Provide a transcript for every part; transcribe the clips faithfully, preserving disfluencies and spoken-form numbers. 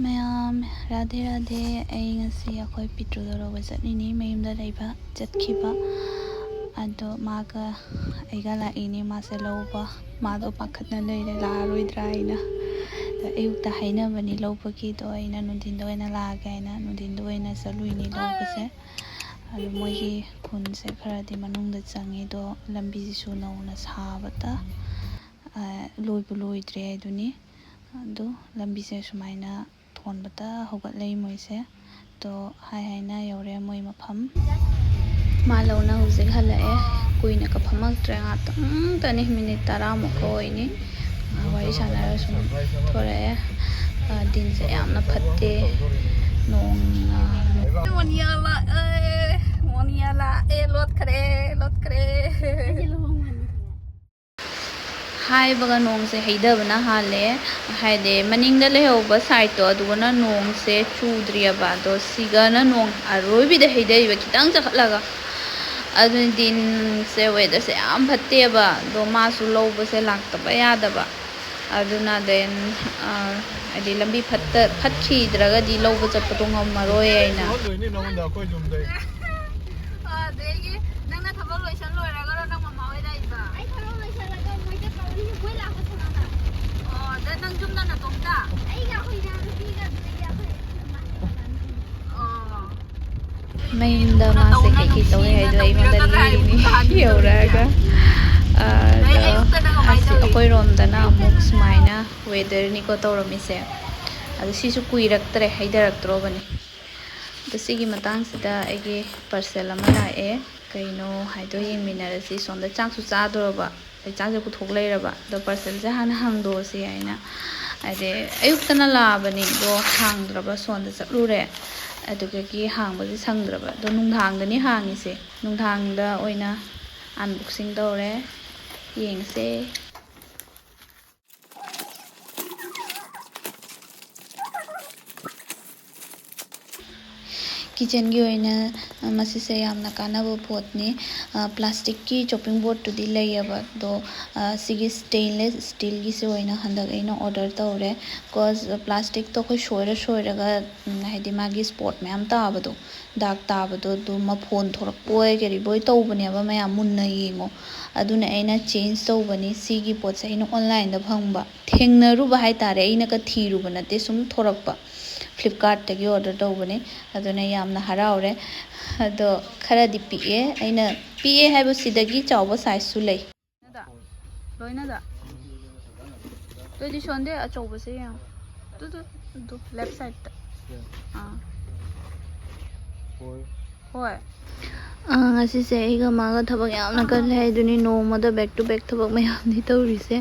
ꯃꯌꯥꯝ, ꯔꯥꯙꯦ ꯔꯥꯙꯦ꯫ ꯑꯩ ꯉꯁꯤ ꯑꯩꯈꯣꯏ ꯄꯤꯇ꯭ꯔꯨꯗꯣ ꯂꯧꯕ ꯆꯠꯂꯤꯅꯤ, ꯃꯌꯨꯝꯗ ꯂꯩꯕ ꯆꯠꯈꯤꯕ꯫ ꯑꯗꯣ ꯃꯥꯒ ꯑꯩꯒ ꯂꯥꯛꯏꯅꯤ, ꯃꯥꯁꯦ ꯂꯧꯕ꯫ ꯃꯥꯗꯣ ꯄꯥꯈꯠꯅ ꯂꯩꯔꯦ, ꯂꯥꯛꯑꯔꯣꯏꯗ꯭ꯔꯥ ꯍꯥꯏꯅ꯫ ꯑꯗꯣ ꯑꯌꯨꯛꯇ ꯍꯥꯏꯅꯕꯅꯤ ꯂꯧꯕꯒꯤꯗꯣ, ꯑꯩꯅ ꯅꯨꯡꯊꯤꯟꯗ ꯑꯣꯏꯅ ꯂꯥꯛꯑꯒꯦ ꯍꯥꯏꯅ ꯅꯨꯡꯊꯤꯟꯗ ꯑꯣꯏꯅ ꯆꯠꯂꯨꯏꯅꯤ ꯂꯧꯕꯁꯦ꯫ ꯑꯗꯣ ꯃꯣꯏꯒꯤ ꯈꯨꯟꯁꯦ ꯈꯔꯗꯤ ꯃꯅꯨꯡꯗ ꯆꯪꯉꯤ, ꯑꯗꯣ ꯂꯝꯕꯤꯁꯤꯁꯨ ꯅꯧꯅ ꯁꯥꯕꯇ, ꯑ, ꯂꯣꯏꯕꯨ ꯂꯣꯏꯗ꯭ꯔꯦ ꯍꯥꯏꯗꯨꯅꯤ꯫ ꯑꯗꯣ ꯂꯝꯕꯤꯁꯦ ꯁꯨꯃꯥꯏꯅ ꯊꯣꯟꯕꯇ ꯍꯧꯒꯠꯂꯛꯏ ꯃꯣꯏꯁꯦ꯫ ꯑꯗꯣ ꯍꯥꯏ ꯍꯥꯏꯅ ꯌꯧꯔꯦ ꯃꯣꯏ ꯃꯐꯝ꯫ ꯃꯥ ꯂꯧꯅ ꯍꯧꯖꯤꯛ ꯍꯜꯂꯛꯑꯦ꯫ ꯀꯨꯏꯅ ꯀ ꯐꯝꯃꯛꯇ꯭ꯔꯦ, ꯉꯥꯛꯇꯪꯇꯅꯤ, ꯃꯤꯅꯤꯠ ꯇꯔꯥꯃꯨꯛꯀ ꯑꯣꯏꯅꯤ꯫ ꯋꯥꯔꯤ ꯁꯥꯟꯅꯔ ꯁꯨꯝ ꯊꯣꯔꯛꯑꯦ꯫ ꯑ, ꯗꯤꯟꯁꯦ ꯌꯥꯝꯅ ꯐꯠꯇꯦ꯫ ꯅꯣꯡ, ꯑ, ꯃꯣꯅꯤꯌꯥ ꯂꯥꯛꯑꯦ, ꯃꯣꯅꯤꯌꯥ ꯂꯥꯛꯑꯦ, ꯂꯣꯠꯈ꯭ꯔꯦ, ꯂꯣꯠꯈ꯭ꯔꯦ꯫ ꯍꯥꯏꯕꯒ ꯅꯣꯡꯁꯦ ꯍꯩꯊꯕꯅ ꯍꯥꯜꯂꯦ꯫ ꯍꯥꯏꯗꯤ ꯃꯅꯤꯡꯗ ꯂꯩꯍꯧꯕ ꯁꯥꯏꯠꯇꯣ ꯑꯗꯨꯒꯅ ꯅꯣꯡꯁꯦ ꯆꯨꯗ꯭ꯔꯤꯑꯕ, ꯑꯗꯣ ꯁꯤꯒꯅ ꯅꯣꯡ ꯑꯔꯣꯏꯕꯤꯗ ꯍꯩꯊꯩꯕ ꯈꯤꯇꯪ ꯆꯈꯠꯂꯒ꯫ ꯑꯗꯨꯅ ꯗꯤꯟꯁꯦ ꯋꯦꯗꯔꯁꯦ ꯌꯥꯝ ꯐꯠꯇꯦꯕ, ꯑꯗꯣ ꯃꯥꯁꯨ ꯂꯧꯕꯁꯦ ꯂꯥꯛꯇꯕ ꯌꯥꯗꯕ꯫ ꯑꯗꯨꯅ then, ꯑ, ꯍꯥꯏꯗꯤ ꯂꯝꯕꯤ ꯐꯠꯇ-, ꯐꯠꯈꯤꯗ꯭ꯔꯒꯗꯤ ꯂꯧꯕ ꯆꯠꯄꯗꯣ ꯉꯝꯃꯔꯣꯏ ꯍꯥꯏꯅ꯫ ꯂꯣꯏꯅꯤ ꯅꯉꯣꯟꯗ ꯑꯩꯈꯣꯏ ꯌꯨꯝꯗꯩ꯫ ꯑꯗꯒꯤ ꯅꯪꯅ ꯊꯕꯛ ꯂꯣꯏꯁꯟ ꯂꯣꯏꯔꯒꯔꯣ ꯅꯪ ꯃꯃꯥ ꯍꯣꯏ ꯂꯥꯛꯏꯕ? ꯑꯩ ꯊꯕꯛ ꯂꯣꯏꯁꯜꯂꯒ ꯃꯣꯏꯗ ꯀꯧꯔꯤ, ꯃꯣꯏ ꯂꯥꯛꯄ ꯊꯣꯛꯂꯛꯑꯒ꯫ ꯑꯣ, ꯑꯗ ꯅꯪ ꯌꯨꯝꯗ ꯅꯇꯣꯝꯇ? ꯑꯩꯒ ꯑꯩꯈꯣꯏ ꯏꯅꯥꯎꯅꯨꯄꯤꯒ ꯑꯗꯨꯗꯒꯤ ꯑꯩꯈꯣꯏ ꯏꯃꯥꯟꯅꯕ ꯑꯃ꯫ ꯑꯣ꯫ ꯃꯌꯨꯝꯗ ꯃꯥꯁꯦ ꯀꯩꯀꯩ ꯇꯧꯏ ꯍꯥꯏꯗꯣ ꯑꯩꯉꯣꯟꯗ ꯂꯤꯔꯤꯅꯤ ꯌꯧꯔꯛꯑꯒ꯫ ꯑꯗꯣ ꯑꯁ, ꯑꯩꯈꯣꯏꯔꯣꯝꯗꯅ ꯑꯃꯨꯛ ꯁꯨꯃꯥꯏꯅ ꯋꯦꯗꯔꯅꯤꯀꯣ ꯇꯧꯔꯝꯃꯤꯁꯦ꯫ ꯑꯗꯣ ꯁꯤꯁꯨ ꯀꯨꯏꯔꯛꯇ꯭ꯔꯦ, ꯍꯩꯊꯔꯛꯇ꯭ꯔꯣꯕꯅꯤ꯫ ꯑꯗꯣ ꯁꯤꯒꯤ ꯃꯇꯥꯡꯁꯤꯗ ꯑꯩꯒꯤ ꯄꯥꯔꯁꯦꯜ ꯑꯃ ꯂꯥꯛꯑꯦ꯫ ꯀꯩꯅꯣ ꯍꯥꯏꯗꯣ ꯌꯦꯡꯃꯤꯟꯅꯔꯁꯤ꯫ ꯁꯣꯝꯗ ꯆꯥꯛꯁꯨ ꯆꯥꯗꯣꯔꯕ, ꯑꯩ ꯆꯥꯛꯁꯦ ꯄꯨꯊꯣꯛ ꯂꯩꯔꯕ꯫ ꯑꯗꯣ ꯄꯥꯔꯁꯦꯜꯁꯦ ꯍꯥꯟꯅ ꯍꯥꯡꯗꯣꯛꯑꯁꯤ ꯍꯥꯏꯅ꯫ ꯍꯥꯏꯗꯤ ꯑꯌꯨꯛꯇꯅ ꯂꯥꯛꯑꯕꯅꯤ, ꯑꯗꯣ ꯍꯥꯡꯗ꯭ꯔꯕ, ꯁꯣꯝꯗ ꯆꯠꯂꯨꯔꯦ꯫ ꯑꯗꯨꯗꯒꯤ ꯍꯥꯡꯕꯁꯦ ꯁꯪꯗ꯭ꯔꯕ꯫ ꯑꯗꯣ ꯅꯨꯡꯗꯥꯡꯗꯅꯤ ꯍꯥꯡꯉꯤꯁꯦ꯫ ꯅꯨꯡꯗꯥꯡꯗ ꯑꯣꯏꯅ ꯑꯟꯕꯣꯛꯁꯤꯡ ꯇꯧꯔꯦ꯫ ꯌꯦꯡꯁꯦ꯫ ꯀꯤꯠꯆꯟꯒꯤ ꯑꯣꯏꯅ, ꯑ, ꯃꯁꯤꯁꯦ ꯌꯥꯝꯅ ꯀꯥꯟꯅꯕ ꯄꯣꯠꯅꯤ꯫ ꯑ, ꯄ꯭ꯂꯥꯁꯇꯤꯛꯀꯤ ꯆꯣꯞꯄꯤꯡ ꯕꯣꯔꯗꯇꯨꯗꯤ ꯂꯩꯌꯦꯕ, ꯑꯗꯣ, ꯑ, ꯁꯤꯒꯤ ꯁ꯭ꯇꯦꯟꯂꯦꯁ ꯁ꯭ꯇꯤꯜꯒꯤꯁꯦ ꯑꯣꯏꯅ ꯍꯟꯗꯛ ꯑꯩꯅ ꯑꯣꯔꯗꯔ ꯇꯧꯔꯦ꯫ ꯀꯣꯁ ꯄ꯭ꯂꯥꯁꯇꯤꯛꯇꯣ ꯑꯩꯈꯣꯏ ꯁꯣꯏꯔ ꯁꯣꯏꯔꯒ, ꯎꯝ, ꯍꯥꯏꯗꯤ ꯃꯥꯒꯤ ꯁ꯭ꯄꯣꯠ ꯃꯌꯥꯝ ꯇꯥꯕꯗꯣ, ꯗꯥꯛ ꯇꯥꯕꯗꯣ, ꯑꯗꯨ ꯃꯐꯣꯟ ꯊꯣꯛꯂꯛꯄꯣꯏ ꯀꯔꯤꯕꯣꯏ ꯇꯧꯕꯅꯦꯕ꯫ ꯃꯌꯥꯝ ꯃꯨꯟꯅ ꯌꯦꯡꯉꯣ꯫ ꯑꯗꯨꯅ ꯑꯩꯅ ꯆꯦꯟꯖ ꯇꯧꯕꯅꯤ꯫ ꯁꯤꯒꯤ ꯄꯣꯠꯁꯦ ꯑꯩꯅ ꯑꯣꯟꯂꯥꯏꯟꯗ ꯐꯪꯕ, ꯊꯦꯡꯅꯔꯨꯕ ꯍꯥꯏꯇꯥꯔꯦ, ꯑꯩꯅꯀ ꯊꯤꯔꯨꯕ ꯅꯠꯇꯦ, ꯁꯨꯝ ꯊꯣꯔꯛꯄ꯫ ꯐ꯭ꯂꯤꯞꯀꯥꯔꯠꯇꯒꯤ ꯑꯣꯔꯗꯔ ꯇꯧꯕꯅꯦ꯫ ꯑꯗꯨꯅ ꯌꯥꯝꯅ ꯍꯔꯥꯎꯔꯦ꯫ ꯑꯗꯣ ꯈꯔꯗꯤ ꯄꯤꯛꯑꯦ꯫ ꯑꯩꯅ ꯄꯤꯛꯑꯦ ꯍꯥꯏꯕꯁꯤꯗꯒꯤ ꯆꯥꯎꯕ ꯁꯥꯏꯖꯁꯨ ꯂꯩ꯫ ꯂꯣꯏꯅꯗ? ꯂꯣꯏꯅꯗ? ꯑꯗꯨꯗꯤ ꯁꯣꯟꯗꯦ, ꯑꯆꯧꯕꯁꯦ ꯌꯦꯡꯉꯣ꯫ ꯑꯗꯨ, ꯑꯗꯨ, ꯑꯗꯨ, ꯂꯦꯐ ꯁꯥꯏꯗꯇ꯫ ꯑꯥ꯫ ꯍꯣꯏ꯫ ꯑꯥ, ꯉꯁꯤꯁꯦ ꯑꯩꯒ ꯃꯥꯒ ꯊꯕꯛ ꯌꯥꯝꯅ ꯀꯜꯂꯦ ꯍꯥꯏꯗꯨꯅꯤ, ꯅꯣꯡꯃꯗ back to back ꯊꯕꯛ ꯃꯌꯥꯝꯅꯤ ꯇꯧꯔꯤꯁꯦ꯫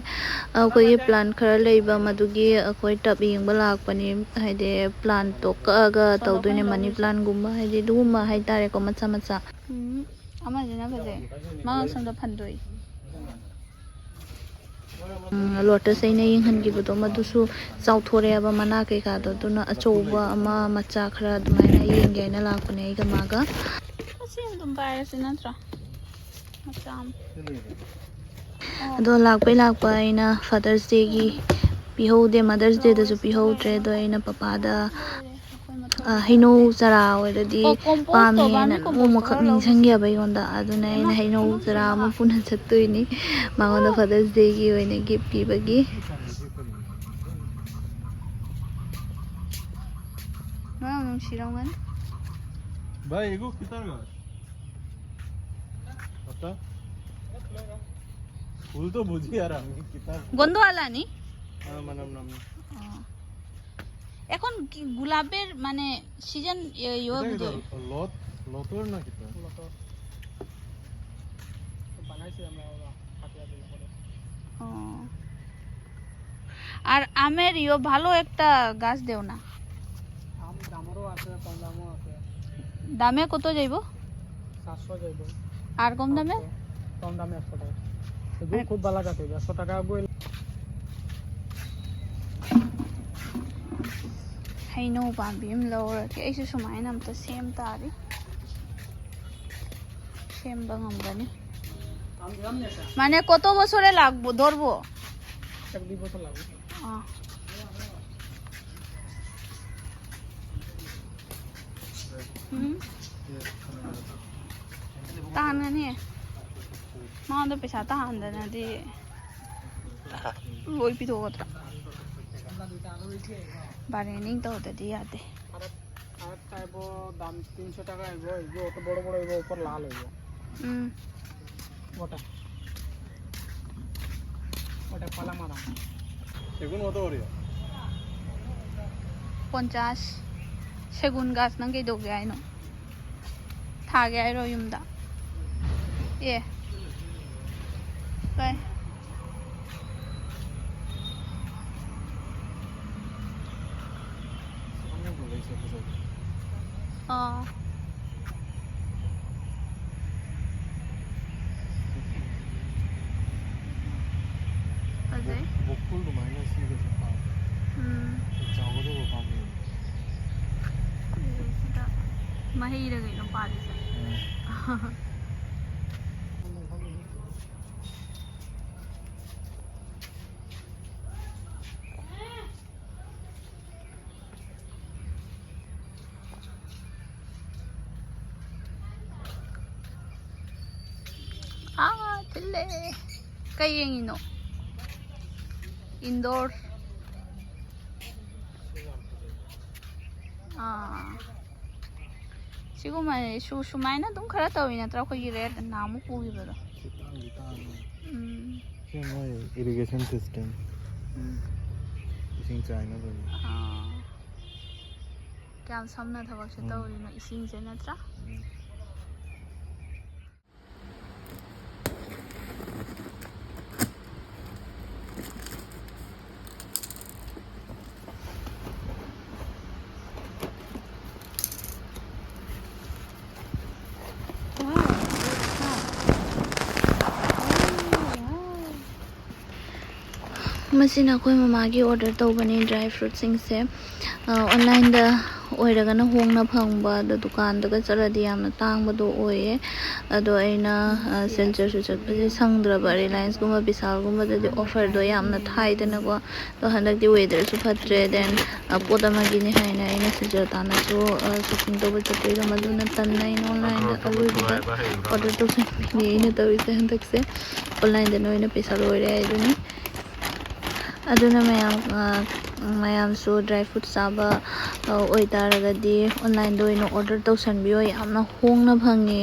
ꯑꯩꯈꯣꯏꯒꯤ ꯄ꯭ꯂꯥꯟ ꯈꯔ ꯂꯩꯕ, ꯃꯗꯨꯒꯤ ꯑꯩꯈꯣꯏ ꯇꯕ ꯌꯦꯡꯕ ꯂꯥꯛꯄꯅꯤ꯫ ꯍꯥꯏꯗꯤ ꯄ꯭ꯂꯥꯟꯠꯇꯣ ꯀꯛꯑꯒ ꯇꯧꯗꯣꯏꯅꯦ, ꯃꯅꯤ ꯄ꯭ꯂꯥꯟꯒꯨꯝꯕ, ꯍꯥꯏꯗꯤ ꯑꯗꯨꯒꯨꯝꯕ ꯍꯥꯏꯇꯥꯔꯦꯀꯣ, ꯃꯆꯥ ꯃꯆꯥ꯫ ꯎꯝ, ꯑꯃꯁꯤꯅ ꯐꯖꯩ, ꯃꯥ ꯁꯣꯝꯗ ꯐꯟꯗꯣꯛꯏ꯫ ꯎꯝ, ꯂꯣꯇꯁ ꯑꯩꯅ ꯌꯦꯡꯍꯟꯈꯤꯕꯗꯣ, ꯃꯗꯨꯁꯨ ꯆꯥꯎꯊꯣꯔꯛꯑꯦꯕ, ꯃꯅꯥ ꯀꯩꯀꯥꯗꯣ꯫ ꯑꯗꯨꯅ ꯑꯆꯧꯕ ꯑꯃ, ꯃꯆꯥ ꯈꯔ ꯑꯗꯨꯃꯥꯏꯅ ꯌꯦꯡꯒꯦ ꯍꯥꯏꯅ ꯂꯥꯛꯄꯅꯦ ꯑꯩꯒ ꯃꯥꯒ꯫ ꯑꯁꯤ ꯑꯗꯨꯝ ꯄꯥꯏꯔꯁꯤ ꯅꯠꯇ꯭ꯔꯥ? ꯃꯆꯥ ꯑꯃ꯫ ꯑꯗꯣ ꯂꯥꯛꯄꯩ ꯂꯥꯛꯄ ꯑꯩꯅ ꯐꯥꯗꯔꯁ ꯗꯦꯒꯤ ꯄꯤꯍꯧꯗꯦ, ꯃꯥꯗꯔꯁ ꯗꯦꯗꯁꯨ ꯄꯤꯍꯧꯗ꯭ꯔꯦ꯫ ꯑꯗꯣ ꯑꯩꯅ ꯄꯄꯥꯗ, ꯑ, ꯍꯩꯅꯧ ꯆꯔꯥ ꯑꯣꯏꯔꯗꯤ ꯑꯣ, ꯀꯣꯝꯄꯣꯁꯇꯣ, ꯄꯥꯝꯃꯦꯅ ꯚꯔꯃꯤ ꯀꯣꯝꯄꯣꯁꯇꯣ ꯅꯣꯡꯃꯈꯛ ꯈꯔ ꯂꯧꯒꯦ꯫ ꯅꯤꯡꯁꯤꯡꯈꯤꯕ ꯑꯩꯉꯣꯟꯗ꯫ ꯑꯗꯨꯅ ꯑꯩꯅ ꯍꯩꯅꯧ ꯆꯔꯥ ꯑꯃ ꯄꯨꯅ ꯆꯠꯇꯣꯏꯅꯤ ꯃꯉꯣꯟꯗ ꯐꯥꯗꯔꯁ ꯗꯦꯒꯤ ꯑꯣꯏꯅ ꯒꯤꯐ ꯄꯤꯕꯒꯤ꯫ ꯃꯥ ꯅꯨꯡꯁꯤꯔꯝꯒꯅꯤ꯫ भाई, एगो कितना का? पता? फूल तो बुझी आ रहा है, कितना? গন্ধওয়ালা নি? हाँ, मनम नम। हाँ। এখন কি গোলাপের মানে সিজন ইয়ে বুঝে? লট, লটর না কিতা? লটর। তো বানাইছি আমরা ওরা, কাটিয়া দিলে পরে। ও। আর আমের ইয়ো ভালো একটা গাছ দেও না। আম দামেরও আছে, কম দামও আছে। দামে কত যাইব? সাতশো যাইব। আর কম দামে? সাতশো। কম দামে একশো টাকা। এগুলো মানে খুব ভালো কাটে, একশো টাকা বই। ꯍꯩꯅꯧ ꯄꯥꯝꯕꯤ ꯑꯃ ꯂꯧꯔꯒꯦ꯫ ꯑꯩꯁꯨ ꯁꯨꯃꯥꯏꯅ ꯑꯝꯇ ꯁꯦꯝ ꯇꯥꯔꯤ꯫ ꯁꯦꯝꯕ ꯉꯝꯒꯅꯤ꯫ মানে কত বছরে লাগবো, ধরবো? এক দুই বছর লাগবে। ꯑꯥ꯫ ꯎꯝ꯫ ꯇꯥꯟꯒꯅꯤ꯫ ꯃꯉꯣꯟꯗ ꯄꯩꯁꯥ ꯇꯥꯍꯟꯗꯅꯗꯤ ꯂꯣꯏ ꯄꯤꯊꯣꯛꯀꯗ꯭ꯔꯥ? Bargaining ꯇꯧꯗꯗꯤ ꯌꯥꯗꯦ꯫ আরেকটা আইবো, দাম তিনশো টাকা আইবো, এই যে অত বড় বড় আইবো, উপর লাল আইবো। হুম। ওটা। ওটা পালা মারা। সেগুন কত করে? পঞ্চাশ। সেগুন গাছ ꯅꯪ ꯀꯩꯗꯧꯒꯦ ꯍꯥꯏꯅꯣ? ꯊꯥꯒꯦ ꯍꯥꯏꯔꯣ ꯌꯨꯝꯗ? ꯑꯦ꯫ ꯀꯩ? ꯑꯥ꯫ ꯐꯖꯩ꯫ ꯕꯣ-, ꯕꯣꯀꯨꯜ ꯑꯗꯨꯃꯥꯏꯅ ꯁꯤꯒꯁꯦ ꯄꯥꯝꯃꯦ꯫ ꯎꯝ꯫ ꯆꯥꯎꯒꯗꯧꯕ ꯄꯥꯝꯃꯦ꯫ ꯁꯤꯗꯩꯁꯤꯗ ꯃꯍꯩꯔ ꯀꯩꯅꯣ ꯄꯥꯜꯂꯤꯁꯦ꯫ ꯎꯝ꯫ ꯑꯥ, ꯊꯤꯜꯂꯦ꯫ ꯀꯩ ꯌꯦꯡꯉꯤꯅꯣ? Indoor꯫ ꯑꯥ꯫ ꯁꯤꯒꯨꯝꯕꯁꯦ ꯁꯨ-, ꯁꯨꯃꯥꯏꯅ ꯑꯗꯨꯝ ꯈꯔ ꯇꯧꯋꯤ ꯅꯠꯇ꯭ꯔꯥ, ꯑꯩꯈꯣꯏꯒꯤ rate ꯅꯍꯥꯟꯃꯨꯛ ꯄꯨꯈꯤꯕꯗꯣ? ꯁꯤ ꯇꯥꯡꯗꯤ ꯇꯥꯡꯉꯤ꯫ ꯎꯝ꯫ ꯁꯤ ꯃꯣꯏ irrigation system꯫ ꯎꯝ꯫ ꯏꯁꯤꯡ ꯆꯥꯏꯅꯕꯒꯤ꯫ ꯑꯥ꯫ ꯀꯌꯥꯝ ꯁꯝꯅ ꯊꯕꯛꯁꯦ ꯎꯝ꯫ ꯇꯧꯔꯤꯅꯣ, ꯏꯁꯤꯡꯁꯦ ꯅꯠꯇ꯭ꯔꯥ? ꯎꯝ꯫ ꯃꯁꯤꯅ ꯑꯩꯈꯣꯏ ꯃꯃꯥꯒꯤ ꯑꯣꯔꯗꯔ ꯇꯧꯕꯅꯤ ꯗ꯭ꯔꯥꯏ ꯐ꯭ꯔꯨꯠꯁꯤꯡꯁꯦ꯫ ꯑꯣꯟꯂꯥꯏꯟꯗ ꯑꯣꯏꯔꯒꯅ ꯍꯣꯡꯅ ꯐꯪꯕ, ꯑꯗꯣ ꯗꯨꯀꯥꯟꯗꯒ ꯆꯠꯂꯗꯤ ꯌꯥꯝꯅ ꯇꯥꯡꯕꯗꯣ ꯑꯣꯏꯌꯦ꯫ ꯑꯗꯣ ꯑꯩꯅ ꯁꯤꯜꯆꯔꯁꯨ ꯆꯠꯄꯁꯦ ꯁꯪꯗ꯭ꯔꯕ, ꯔꯤꯂꯥꯌꯟꯁꯀꯨꯝꯕ ꯕꯤꯁꯥꯜꯒꯨꯝꯕꯗꯗꯤ ꯑꯣꯐꯔꯗꯣ ꯌꯥꯝꯅ ꯊꯥꯏꯗꯅꯀꯣ꯫ ꯑꯗꯣ ꯍꯟꯗꯛꯇꯤ ꯋꯦꯗꯔꯁꯨ ꯐꯠꯇ꯭ꯔꯦ, ꯗꯦꯟ ꯄꯣꯠ ꯑꯃꯒꯤꯅꯦ ꯍꯥꯏꯅ ꯑꯩꯅ ꯁꯤꯜꯆꯔ ꯇꯥꯟꯅꯁꯨ ꯁꯣꯞꯄꯤꯡ ꯇꯧꯕ ꯆꯠꯇꯣꯏꯗꯣ, ꯃꯗꯨꯅ ꯇꯟꯅ ꯑꯩꯅ ꯑꯣꯟꯂꯥꯏꯟꯗ ꯑꯔꯣꯏꯕꯗ ꯑꯣꯔꯗꯔ ꯇꯧꯁꯟꯕꯅꯤ ꯑꯩꯅ ꯇꯧꯔꯤꯁꯦ ꯍꯟꯗꯛꯁꯦ꯫ ꯑꯣꯟꯂꯥꯏꯟꯗꯅ ꯑꯣꯏꯅ ꯄꯩꯁꯥ ꯂꯣꯏꯔꯦ ꯍꯥꯏꯗꯨꯅꯤ꯫ ꯑꯗꯨꯅ ꯃꯌꯥꯝ, ꯃꯌꯥꯝꯁꯨ ꯗ꯭ꯔꯥꯏ ꯐ꯭ꯔꯨꯠ ꯆꯥꯕ ꯑꯣꯏꯇꯥꯔꯒꯗꯤ ꯑꯣꯟꯂꯥꯏꯟꯗ ꯑꯣꯏꯅ ꯑꯣꯔꯗꯔ ꯇꯧꯁꯟꯕꯤꯌꯣ, ꯌꯥꯝꯅ ꯍꯣꯡꯅ ꯐꯪꯉꯦ꯫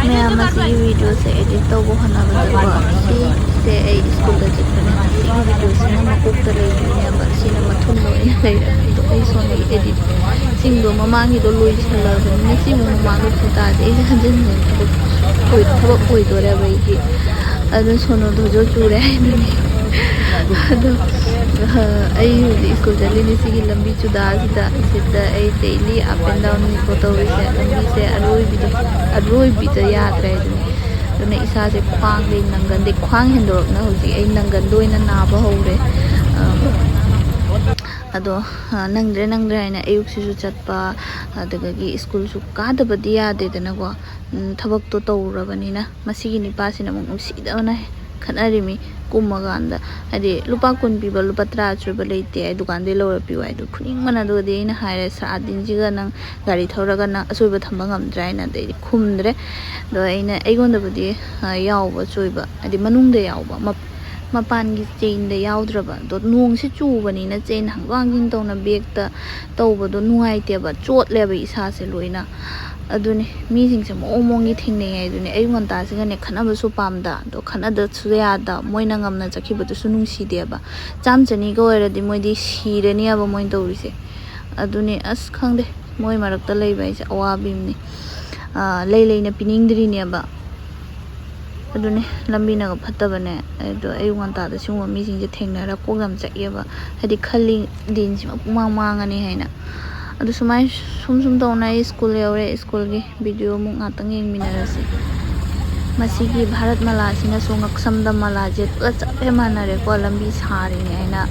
ꯃꯌꯥꯝ, ꯑꯁꯤꯒꯤ ꯚꯤꯗꯤꯑꯣꯁꯦ ꯑꯦꯗꯤꯠ ꯇꯧꯕ ꯍꯣꯠꯅꯕꯗꯀꯣ, ꯁꯤꯁꯦ ꯑꯩ ꯁ꯭ꯀꯨꯜꯗ ꯆꯠꯄꯅꯦ꯫ ꯁꯤꯒꯤ ꯚꯤꯗꯤꯑꯣꯁꯤꯅ ꯃꯀꯣꯛꯇ ꯂꯩꯗꯣꯏꯅꯦꯕ, ꯁꯤꯅ ꯃꯊꯨꯟꯗ ꯑꯣꯏꯅ ꯂꯩꯔꯦ꯫ ꯑꯗꯣ ꯑꯩ ꯁꯣꯝꯒꯤ ꯑꯦꯗꯤꯠꯁꯤꯡꯗꯣ ꯃꯃꯥꯡꯒꯤꯗꯣ ꯂꯣꯏꯁꯜꯂꯕꯅꯤꯅ ꯁꯤ ꯑꯃꯨꯛ ꯃꯃꯥꯡꯗ ꯄꯨꯡ ꯇꯥꯗꯦ꯫ ꯑꯩꯁꯦ ꯍꯟꯖꯤꯟ ꯍꯟꯖꯤꯟ ꯊꯕꯛ ꯑꯣꯏ-, ꯊꯕꯛ ꯑꯣꯏꯗꯣꯔꯦꯕ ꯑꯩꯒꯤ꯫ ꯑꯗꯣ ꯁꯣꯅꯣꯗꯣꯁꯨ ꯆꯨꯔꯦ ꯍꯥꯏꯗꯨꯅꯤ꯫ ꯑꯗꯣ ꯑꯩ ꯍꯧꯖꯤꯛ ꯁ꯭ꯀꯨꯜ ꯆꯠꯂꯤꯅꯤ ꯁꯤꯒꯤ ꯂꯝꯕꯤ ꯆꯨꯗꯥꯁꯤꯗ꯫ ꯁꯤꯗ ꯑꯩ ꯗꯦꯂꯤ ꯑꯞ ꯑꯦꯟ ꯗꯥꯎꯟꯅꯤꯀꯣ ꯇꯧꯔꯤꯁꯦ꯫ ꯂꯝꯕꯤꯁꯦ ꯑꯔꯣꯏꯕꯤꯗ, ꯑꯔꯣꯏꯕꯤꯗ ꯌꯥꯗ꯭ꯔꯦ ꯑꯗꯨꯅꯤ꯫ ꯑꯗꯨꯅ ꯏꯁꯥꯁꯦ ꯈ꯭ꯋꯥꯡꯗꯩ ꯅꯪꯒꯟꯗꯩ, ꯈ꯭ꯋꯥꯡ ꯍꯦꯟꯗꯣꯔꯛꯅ ꯍꯧꯖꯤꯛ ꯑꯩ ꯅꯪꯒꯟꯗ ꯑꯣꯏꯅ ꯅꯥꯕ ꯍꯧꯔꯦ꯫ ꯑꯝ, ꯑꯗꯣ, ꯑ, ꯅꯪꯗ꯭ꯔꯦ ꯅꯪꯗ꯭ꯔꯦ ꯍꯥꯏꯅ ꯑꯌꯨꯛꯁꯤꯁꯨ ꯆꯠꯄ, ꯑꯗꯨꯗꯒꯤ ꯁ꯭ꯀꯨꯜꯁꯨ ꯀꯥꯗꯕꯗꯤ ꯌꯥꯗꯦꯗꯅꯀꯣ꯫ ꯎꯝ, ꯊꯕꯛꯇꯣ ꯇꯧꯔꯕꯅꯤꯅ꯫ ꯃꯁꯤꯒꯤ ꯅꯤꯄꯥꯁꯤꯅ ꯑꯃꯨꯛ ꯅꯨꯡꯁꯤꯗꯕꯅ ꯈꯠꯅꯔꯤꯃꯤ ꯀꯨꯝꯃꯀꯥꯟꯗ꯫ ꯍꯥꯏꯗꯤ ꯂꯨꯄꯥ ꯀꯨꯟ ꯄꯤꯕ, ꯂꯨꯄꯥ ꯇꯔꯥ ꯄꯤꯕ ꯂꯩꯇꯦ ꯑꯩ ꯗꯨꯀꯥꯟꯗꯩ ꯂꯧꯔ ꯄꯤꯌꯨ ꯍꯥꯏꯗꯣ꯫ ꯐꯨꯅꯤꯡꯕꯅ꯫ ꯑꯗꯨꯒꯗꯤ ꯑꯩꯅ ꯍꯥꯏꯔꯦ, "ꯁꯥꯗꯤꯟꯁꯤꯒ ꯅꯪ ꯒꯥꯔꯤ ꯊꯧꯔꯒ ꯅꯪ ꯑꯁꯣꯏꯕ ꯊꯝꯕ ꯉꯝꯗ꯭ꯔꯥ?" ꯍꯥꯏꯅ꯫ ꯑꯗꯩꯗꯤ ꯈꯨꯝꯗ꯭ꯔꯦ꯫ ꯑꯗꯣ ꯑꯩꯅ, ꯑꯩꯉꯣꯟꯗꯕꯨꯗꯤ, ꯑ, ꯌꯥꯎꯕ ꯑꯁꯣꯏꯕ, ꯍꯥꯏꯗꯤ ꯃꯅꯨꯡꯗ ꯌꯥꯎꯕ, ꯃꯞ-, ꯃꯄꯥꯟꯒꯤ ꯆꯦꯟꯗ ꯌꯥꯎꯗ꯭ꯔꯕ꯫ ꯑꯗꯣ ꯅꯣꯡꯁꯤ ꯆꯨꯕꯅꯤꯅ ꯆꯦꯟ ꯍꯥꯡꯗꯣꯛ ꯍꯥꯡꯖꯤꯟ ꯇꯧꯅ ꯕꯦꯒꯇ ꯇꯧꯕꯗꯣ ꯅꯨꯡꯉꯥꯏꯇꯦꯕ, ꯆꯣꯠꯂꯦꯕ ꯏꯁꯥꯁꯦ ꯂꯣꯏꯅ꯫ ꯑꯗꯨꯅꯦ, ꯃꯤꯁꯤꯡꯁꯦ ꯃꯑꯣꯡ ꯃꯑꯣꯡꯒꯤ ꯊꯦꯡꯅꯩ ꯍꯥꯏꯗꯨꯅꯦ꯫ ꯑꯌꯨꯛ ꯉꯟꯇꯥꯁꯤꯒꯅꯦ ꯈꯠꯅꯕꯁꯨ ꯄꯥꯝꯗ, ꯑꯗꯣ ꯈꯠꯅꯗꯁꯨ ꯌꯥꯗ, ꯃꯣꯏꯅ ꯉꯝꯅ ꯆꯠꯈꯤꯕꯗꯨꯁꯨ ꯅꯨꯡꯁꯤꯗꯦꯕ꯫ ꯆꯥꯝ ꯆꯅꯤꯒ ꯑꯣꯏꯔꯗꯤ ꯃꯣꯏꯗꯤ ꯁꯤꯔꯅꯤꯕ ꯃꯣꯏꯅ ꯇꯧꯔꯤꯁꯦ꯫ ꯑꯗꯨꯅꯦ, ꯑꯁ, ꯈꯪꯗꯦ, ꯃꯣꯏ ꯃꯔꯛꯇ ꯂꯩꯕ ꯍꯥꯏꯁꯦ ꯑꯋꯥꯕꯤꯝꯅꯤ꯫ ꯑꯥ, ꯂꯩ ꯂꯩꯅ ꯄꯤꯅꯤꯡꯗ꯭ꯔꯤꯅꯦꯕ꯫ ꯑꯗꯨꯅꯦ, ꯂꯝꯕꯤꯅꯒ ꯐꯠꯇꯕꯅꯦ꯫ ꯑꯗꯣ ꯑꯌꯨꯛ ꯉꯟꯇꯥꯗ ꯁꯤꯒꯨꯝꯕ ꯃꯤꯁꯤꯡꯁꯦ ꯊꯦꯡꯅꯔ ꯀꯣꯛ ꯌꯥꯝ ꯆꯥꯛꯑꯦꯕ꯫ ꯍꯥꯏꯗꯤ ꯈꯜꯂꯤ ꯗꯤꯟꯁꯤꯃ ꯄꯨꯡꯃꯥꯡ ꯃꯥꯡꯉꯅꯤ ꯍꯥꯏꯅ꯫ ꯑꯗꯨ ꯁꯨꯃꯥꯏ ꯁꯨꯝ ꯁꯨꯝ ꯇꯧꯅ ꯑꯩ ꯁ꯭ꯀꯨꯜ ꯌꯧꯔꯦ꯫ ꯁ꯭ꯀꯨꯜꯒꯤ ꯚꯤꯗꯤꯑꯣ ꯑꯃꯨꯛ ꯉꯥꯛꯇꯪ ꯌꯦꯡꯃꯤꯟꯅꯔꯁꯤ꯫ ꯃꯁꯤꯒꯤ ꯚꯥꯔꯠ ꯃꯂꯥꯁꯤꯅꯁꯨ ꯉꯛꯁꯝꯗ ꯃꯂꯥꯁꯦ ꯄꯨꯔꯥ ꯆꯞ ꯍꯦꯛ ꯃꯥꯟꯅꯔꯦꯀꯣ, ꯂꯝꯕꯤ ꯁꯥꯔꯤꯅꯦ ꯍꯥꯏꯅ꯫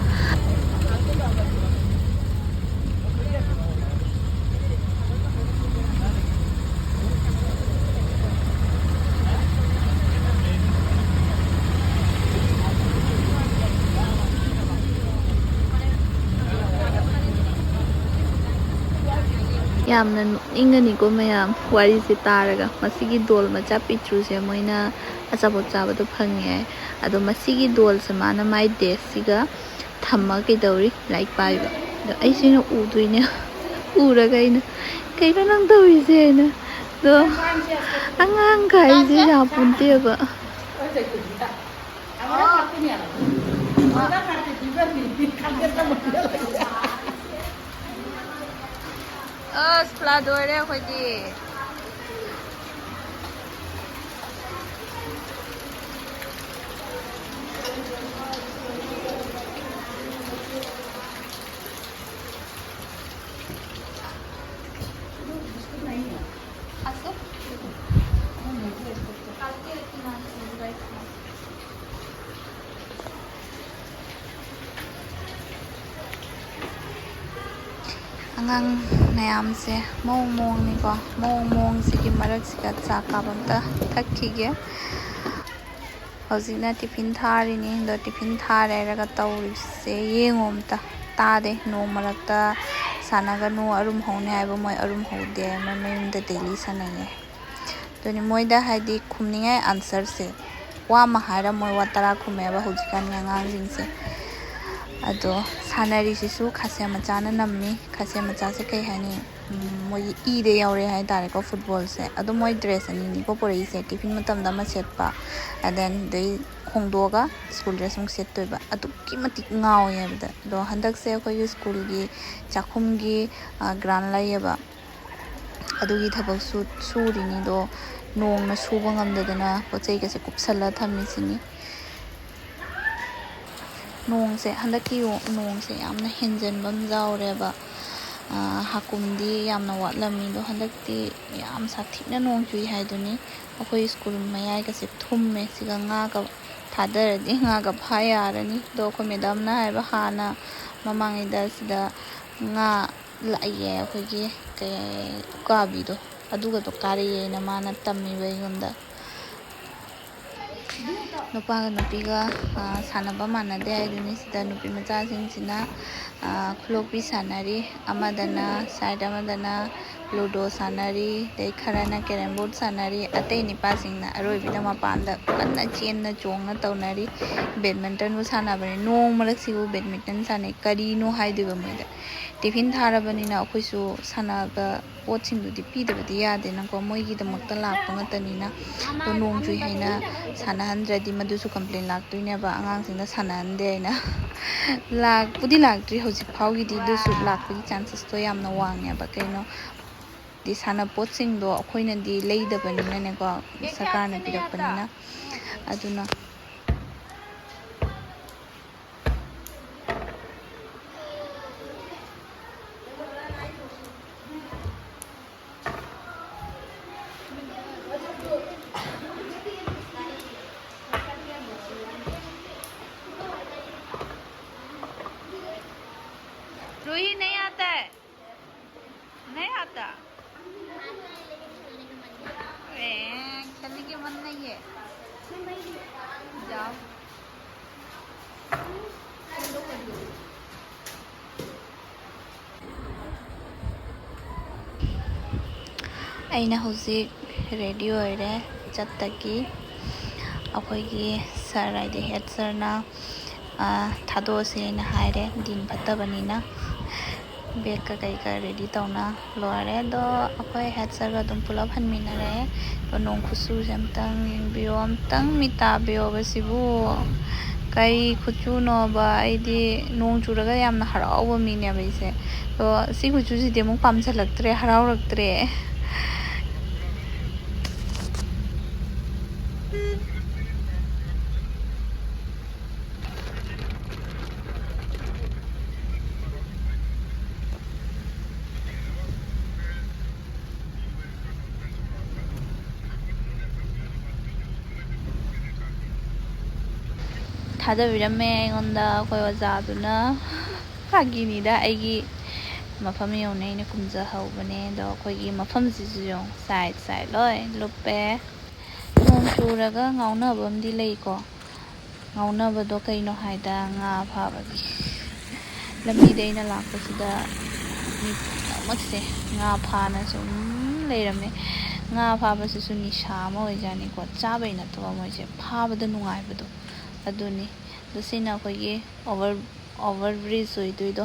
ꯌꯥꯝꯅ ꯅꯣꯛꯅꯤꯡꯒꯅꯤꯀꯣ ꯃꯌꯥꯝ, ꯋꯥꯔꯤꯁꯦ ꯇꯥꯔꯒ꯫ ꯃꯁꯤꯒꯤ ꯗꯣꯜ ꯃꯆꯥ ꯄꯤꯛꯇ꯭ꯔꯨꯁꯦ ꯃꯣꯏꯅ ꯑꯆꯥꯄꯣꯠ ꯆꯥꯕꯗꯣ ꯐꯪꯉꯦ ꯍꯥꯏ꯫ ꯑꯗꯣ ꯃꯁꯤꯒꯤ ꯗꯣꯜꯁꯦ ꯃꯥꯅ ꯃꯥꯏ ꯗꯦꯁ꯭ꯛꯁꯤꯒ ꯊꯝꯃ ꯀꯩꯗꯧꯔꯤ? ꯂꯥꯏꯔꯤꯛ ꯄꯥꯏꯕ꯫ ꯑꯗꯣ ꯑꯩꯁꯤꯅ ꯎꯗꯣꯏꯅꯦ꯫ ꯎꯔꯒ ꯑꯩꯅ, "ꯀꯩꯅꯣ ꯅꯪ ꯇꯧꯔꯤꯁꯦ?" ꯍꯥꯏꯅ꯫ ꯑꯗꯣ ꯑꯉꯥꯡ ꯀꯥꯏꯁꯦ ꯌꯥꯄꯣꯟꯇꯦꯕ꯫ ꯑꯁ, ꯀ꯭ꯂꯥꯁ ꯂꯣꯏꯔꯦ ꯑꯩꯈꯣꯏꯗꯤ꯫ ꯑꯉꯥꯡ ꯃꯌꯥꯝꯁꯦ ꯃꯑꯣꯡ ꯃꯑꯣꯡꯅꯤꯀꯣ, ꯃꯑꯣꯡ ꯃꯑꯣꯡꯁꯤꯒꯤ ꯃꯔꯛꯁꯤꯗ ꯆꯥ ꯀꯥꯞ ꯑꯝꯇ ꯊꯛꯈꯤꯒꯦ꯫ ꯍꯧꯖꯤꯛꯅ ꯇꯤꯐꯤꯟ ꯊꯥꯔꯤꯅꯤ꯫ ꯑꯗꯣ ꯇꯤꯐꯤꯟ ꯊꯥꯔꯦ ꯍꯥꯏꯔꯒ ꯇꯧꯔꯤꯁꯦ ꯌꯦꯡꯉꯣ ꯑꯝꯇ꯫ ꯇꯥꯗꯦ, ꯅꯣꯡ ꯃꯔꯛꯇ ꯁꯥꯟꯅꯒꯅꯨ, ꯑꯔꯨꯝ ꯍꯧꯅꯤ ꯍꯥꯏꯕ ꯃꯣꯏ ꯑꯔꯨꯝ ꯍꯧꯗꯦ, ꯃꯣꯏ ꯃꯌꯨꯝꯗ ꯗꯦꯂꯤ ꯁꯥꯟꯅꯩꯌꯦ꯫ ꯑꯗꯨꯅꯤ ꯃꯣꯏꯗ ꯍꯥꯏꯗꯤ ꯈꯨꯝꯅꯤꯡꯉꯥꯏ ꯑꯟꯁꯔꯁꯦ ꯋꯥ ꯑꯃ ꯍꯥꯏꯔꯝꯃꯣꯏ, ꯋꯥ ꯇꯔꯥ ꯈꯨꯝꯃꯦꯕ ꯍꯧꯖꯤꯛꯀꯥꯟꯒꯤ ꯑꯉꯥꯡꯁꯤꯡꯁꯦ꯫ ꯑꯗꯣ ꯁꯥꯟꯅꯔꯤꯁꯤꯁꯨ ꯈꯥꯁꯦ ꯃꯆꯥꯅ ꯅꯝꯃꯤ꯫ ꯈꯥꯁꯦ ꯃꯆꯥꯁꯦ ꯀꯩ ꯍꯥꯏꯅꯤ? ꯎꯝ, ꯃꯣꯏꯒꯤ ꯏꯗ ꯌꯥꯎꯔꯦ ꯍꯥꯏꯇꯥꯔꯦꯀꯣ ꯐꯨꯠꯕꯣꯜꯁꯦ꯫ ꯑꯗꯣ ꯃꯣꯏ ꯗ꯭ꯔꯦꯁ ꯑꯅꯤꯅꯤꯀꯣ ꯄꯨꯔꯛꯏꯁꯦ꯫ ꯇꯤꯐꯤꯟ ꯃꯇꯝꯗ ꯑꯃ ꯁꯦꯠꯄ, and then ꯑꯗꯩ ꯍꯣꯡꯗꯣꯛꯑꯒ ꯁ꯭ꯀꯨꯜ ꯗ꯭ꯔꯦꯁ ꯑꯃꯨꯛ ꯁꯦꯠꯇꯣꯏꯕ꯫ ꯑꯗꯨꯛꯀꯤ ꯃꯇꯤꯛ ꯉꯥꯎꯋꯦ ꯍꯥꯏꯕꯗ꯫ ꯑꯗꯣ ꯍꯟꯗꯛꯁꯦ ꯑꯩꯈꯣꯏꯒꯤ ꯁ꯭ꯀꯨꯜꯒꯤ ꯆꯥꯛꯈꯨꯝꯒꯤ, ꯑ, ꯒ꯭ꯔꯥꯟ ꯂꯩꯌꯦꯕ꯫ ꯑꯗꯨꯒꯤ ꯊꯕꯛꯁꯨ ꯁꯨꯔꯤꯅꯤꯗꯣ, ꯅꯣꯡꯅ ꯁꯨꯕ ꯉꯝꯗꯗꯅ ꯄꯣꯠ ꯆꯩꯒꯁꯦ ꯀꯨꯞꯁꯜꯂ ꯊꯝꯃꯤꯁꯤꯅꯤ꯫ ꯅꯣꯡꯁꯦ, ꯍꯟꯗꯛꯀꯤ ꯅꯣꯡꯁꯦ ꯌꯥꯝꯅ ꯍꯦꯟꯖꯟꯕ ꯑꯃ ꯌꯥꯎꯔꯦꯕ꯫ ꯍꯥꯀꯨꯝꯗꯤ ꯌꯥꯝꯅ ꯋꯥꯠꯂꯝꯃꯤ, ꯑꯗꯣ ꯍꯟꯗꯛꯇꯤ ꯌꯥꯝ ꯁꯥꯊꯤꯅ ꯅꯣꯡ ꯆꯨꯏ ꯍꯥꯏꯗꯨꯅꯤ꯫ ꯑꯩꯈꯣꯏ ꯁ꯭ꯀꯨꯜ ꯃꯌꯥꯏꯒꯁꯦ ꯊꯨꯝꯃꯦ꯫ ꯁꯤꯒ ꯉꯥꯒ ꯊꯥꯗꯔꯗꯤ ꯉꯥꯒ ꯐꯥ ꯌꯥꯔꯅꯤ꯫ ꯑꯗꯣ ꯑꯩꯈꯣꯏ ꯃꯦꯗꯥꯝꯅ ꯍꯥꯏꯕ, ꯍꯥꯟꯅ ꯃꯃꯥꯡꯉꯩꯗ ꯁꯤꯗ ꯉꯥ ꯂꯥꯛꯏꯌꯦ, ꯑꯩꯈꯣꯏꯒꯤ ꯀꯩ, ꯎꯀꯥꯕꯤꯗꯣ, ꯑꯗꯨꯒꯗꯣ ꯀꯥꯔꯛꯑꯦꯅ ꯃꯥꯅ ꯇꯝꯃꯤꯕ ꯑꯩꯉꯣꯟꯗ꯫ ꯅꯨꯄꯥꯒ ꯅꯨꯄꯤꯒ ꯁꯥꯟꯅꯕ ꯃꯥꯟꯅꯗꯦ ꯍꯥꯏꯗꯨꯅꯤ꯫ ꯁꯤꯗ ꯅꯨꯄꯤ ꯃꯆꯥꯁꯤꯡꯁꯤꯅ ꯈꯨꯂꯣꯛꯄꯤ ꯁꯥꯟꯅꯔꯤ, ꯑꯃꯗꯅ, ꯁꯥꯏꯠ ꯑꯃꯗꯅ ꯂꯨꯗꯣ ꯁꯥꯟꯅꯔꯤ, ꯑꯗꯩ ꯈꯔꯅ ꯀꯦꯔꯝ ꯕꯣꯔꯗ ꯁꯥꯟꯅꯔꯤ꯫ ꯑꯇꯩ ꯅꯤꯄꯥꯁꯤꯡꯅ ꯑꯔꯣꯏꯕꯤꯗ ꯃꯄꯥꯟꯗ ꯀꯟꯅ ꯆꯦꯟꯅ ꯆꯣꯡꯅ ꯇꯧꯅꯔꯤ꯫ ꯕꯦꯗꯃꯤꯟꯇꯟꯕꯨ ꯁꯥꯟꯅꯕꯅꯤ꯫ ꯅꯣꯡ ꯃꯔꯛꯁꯤꯕꯨ ꯕꯦꯗꯃꯤꯟꯇꯟ ꯁꯥꯟꯅꯩ, ꯀꯔꯤꯅꯣ ꯍꯥꯏꯗꯣꯏꯕ ꯃꯣꯏꯗ? ꯇꯤꯐꯤꯟ ꯊꯥꯔꯕꯅꯤꯅ ꯑꯩꯈꯣꯏꯁꯨ ꯁꯥꯟꯅꯕ ꯄꯣꯠꯁꯤꯡꯗꯨꯗꯤ ꯄꯤꯗꯕꯗꯤ ꯌꯥꯗꯦꯅꯀꯣ, ꯃꯣꯏꯒꯤꯗꯃꯛꯇ ꯂꯥꯛꯄ ꯉꯥꯛꯇꯅꯤꯅ꯫ ꯑꯗꯣ ꯅꯣꯡ ꯆꯨꯏ ꯍꯥꯏꯅ ꯁꯥꯟꯅꯍꯟꯗ꯭ꯔꯗꯤ ꯃꯗꯨꯁꯨ ꯀꯝꯄ꯭ꯂꯦꯟ ꯂꯥꯛꯇꯣꯏꯅꯦꯕ, ꯑꯉꯥꯡꯁꯤꯡꯅ ꯁꯥꯟꯅꯍꯟꯗꯦ ꯍꯥꯏꯅ꯫ ꯂꯥꯛꯄꯨꯗꯤ ꯂꯥꯛꯇ꯭ꯔꯤ ꯍꯧꯖꯤꯛ ꯐꯥꯎꯒꯤꯗꯤ, ꯑꯗꯨꯁꯨ ꯂꯥꯛꯄꯒꯤ ꯆꯥꯟꯁꯦꯁꯇꯣ ꯌꯥꯝꯅ ꯋꯥꯡꯉꯦꯕ꯫ ꯀꯩꯅꯣ ꯗꯤ ꯁꯥꯟꯅꯄꯣꯠꯁꯤꯡꯗꯣ ꯑꯩꯈꯣꯏꯅꯗꯤ ꯂꯩꯗꯕꯅꯤꯅꯅꯦꯀꯣ, ꯁꯔꯀꯥꯔꯅ ꯄꯤꯔꯛꯄꯅꯤꯅ꯫ ꯑꯗꯨꯅ रूही, नहीं आता है? नहीं आता। ए, खेलने के मन नहीं है। जाओ। ꯑꯩꯅ ꯍꯧꯖꯤꯛ ꯔꯦꯗꯤ ꯑꯣꯏꯔꯦ ꯆꯠꯇꯒꯤ꯫ ꯑꯩꯈꯣꯏꯒꯤ ꯁꯥꯔ, ꯍꯥꯏꯗꯤ ꯍꯦꯠ ꯁꯥꯔꯅ, ꯊꯥꯗꯣꯛꯑꯁꯦꯅ ꯍꯥꯏꯔꯦ, ꯗꯤꯟ ꯐꯠꯇꯕꯅꯤꯅ꯫ ꯕꯦꯒꯀ ꯀꯩꯀ ꯔꯦꯗꯤ ꯇꯧꯅ ꯂꯣꯏꯔꯦ꯫ ꯑꯗꯣ ꯑꯩꯈꯣꯏ ꯍꯦꯠ ꯁꯥꯔꯒ ꯑꯗꯨꯝ ꯄꯨꯂꯞ ꯍꯟꯃꯤꯟꯅꯔꯦ꯫ ꯑꯗꯣ ꯅꯣꯡ ꯈꯨꯆꯨꯁꯦ ꯑꯝꯇꯪ ꯌꯦꯡꯕꯤꯌꯣ, ꯑꯝꯇꯪ ꯃꯤꯠ ꯇꯥꯕꯤꯌꯣꯕ ꯁꯤꯕꯨ꯫ ꯀꯔꯤ ꯈꯨꯆꯨꯅꯣꯕ? ꯑꯩꯗꯤ ꯅꯣꯡ ꯆꯨꯔꯒ ꯌꯥꯝꯅ ꯍꯔꯥꯎꯕ ꯃꯤꯅꯦꯕ ꯑꯩꯁꯦ꯫ ꯑꯗꯣ ꯁꯤ ꯈꯨꯆꯨꯁꯤꯗꯤ ꯑꯃꯨꯛ ꯄꯥꯝꯁꯤꯜꯂꯛꯇ꯭ꯔꯦ, ꯍꯔꯥꯎꯔꯛꯇ꯭ꯔꯦ꯫ ꯊꯥꯗꯕꯤꯔꯝꯃꯦ ꯑꯩꯉꯣꯟꯗ ꯑꯩꯈꯣꯏ ꯑꯣꯖꯥꯗꯨꯅ꯫ ꯐꯥꯒꯤꯅꯤꯗ, ꯑꯩꯒꯤ ꯃꯐꯝ ꯌꯧꯅ ꯑꯩꯅ ꯀꯨꯝꯖꯍꯧꯕꯅꯦ꯫ ꯑꯗꯣ ꯑꯩꯈꯣꯏꯒꯤ ꯃꯐꯝꯁꯤꯁꯨ ꯌꯦꯡꯉꯨ, ꯁꯥꯏꯠ ꯁꯥꯏꯠ ꯂꯣꯏ ꯂꯨꯞꯄꯦ꯫ ꯅꯣꯡ ꯆꯨꯔꯒ ꯉꯥꯎꯅꯕ ꯑꯃꯗꯤ ꯂꯩꯀꯣ꯫ ꯉꯥꯎꯅꯕꯗꯣ ꯀꯩꯅꯣ ꯍꯥꯏꯗ, ꯉꯥ ꯐꯥꯕꯒꯤ꯫ ꯂꯝꯕꯤꯗ ꯑꯩꯅ ꯂꯥꯛꯄꯁꯤꯗ ꯃꯤ ꯄꯨꯝꯅꯃꯛꯁꯦ ꯉꯥ ꯐꯥꯅ ꯁꯨꯝ ꯂꯩꯔꯝꯃꯦ꯫ ꯉꯥ ꯐꯥꯕꯁꯤꯁꯨ ꯅꯤꯁꯥ ꯑꯃ ꯑꯣꯏꯖꯥꯠꯅꯤꯀꯣ, ꯆꯥꯕꯩ ꯅꯠꯇꯕ, ꯃꯣꯏꯁꯦ ꯐꯥꯕꯗ ꯅꯨꯡꯉꯥꯏꯕꯗꯣ ꯑꯗꯨꯅꯤ꯫ ꯑꯗꯣ ꯁꯤꯅ ꯑꯩꯈꯣꯏꯒꯤ ꯑꯣꯚꯔ ꯑꯣꯚꯔ ꯕ꯭ꯔꯤꯖ ꯑꯣꯏꯗꯣꯏꯗꯣ꯫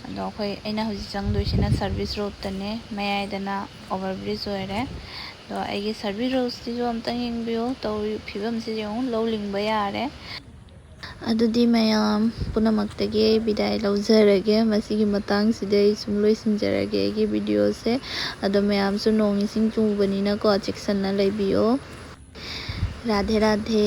ꯑꯗꯣ ꯑꯩꯈꯣꯏ, ꯑꯩꯅ ꯍꯧꯖꯤꯛ ꯆꯪꯗꯣꯏꯁꯤꯅ ꯁꯔꯚꯤꯁ ꯔꯣꯗꯇꯅꯦ, ꯃꯌꯥꯏꯗꯅ ꯑꯣꯚꯔ ꯕ꯭ꯔꯤꯖ ꯑꯣꯏꯔꯦ꯫ ꯑꯗꯣ ꯑꯩꯒꯤ ꯁꯔꯚꯤꯁ ꯔꯣꯗꯁꯤꯁꯨ ꯑꯝꯇꯪ ꯌꯦꯡꯕꯤꯌꯨ, ꯇꯧꯔꯤ ꯐꯤꯕꯝꯁꯤ ꯌꯦꯡꯉꯨ, ꯂꯧ ꯂꯤꯡꯕ ꯌꯥꯔꯦ꯫ ꯑꯗꯨꯗꯤ ꯃꯌꯥꯝ ꯄꯨꯝꯅꯃꯛꯇꯒꯤ ꯑꯩ ꯕꯤꯗꯥꯏ ꯂꯧꯖꯔꯒꯦ ꯃꯁꯤꯒꯤ ꯃꯇꯥꯡꯁꯤꯗ ꯑꯩ ꯁꯨꯝ ꯂꯣꯏꯁꯤꯟꯖꯔꯒꯦ ꯑꯩꯒꯤ ꯚꯤꯗꯤꯑꯣꯁꯦ꯫ ꯑꯗꯣ ꯃꯌꯥꯝꯁꯨ ꯅꯣꯡ ꯏꯁꯤꯡ ꯆꯨꯕꯅꯤꯅꯀꯣ, ꯆꯦꯛꯁꯤꯟꯅ ꯂꯩꯕꯤꯌꯣ꯫ ꯔꯥꯙꯦ ꯔꯥꯙꯦ꯫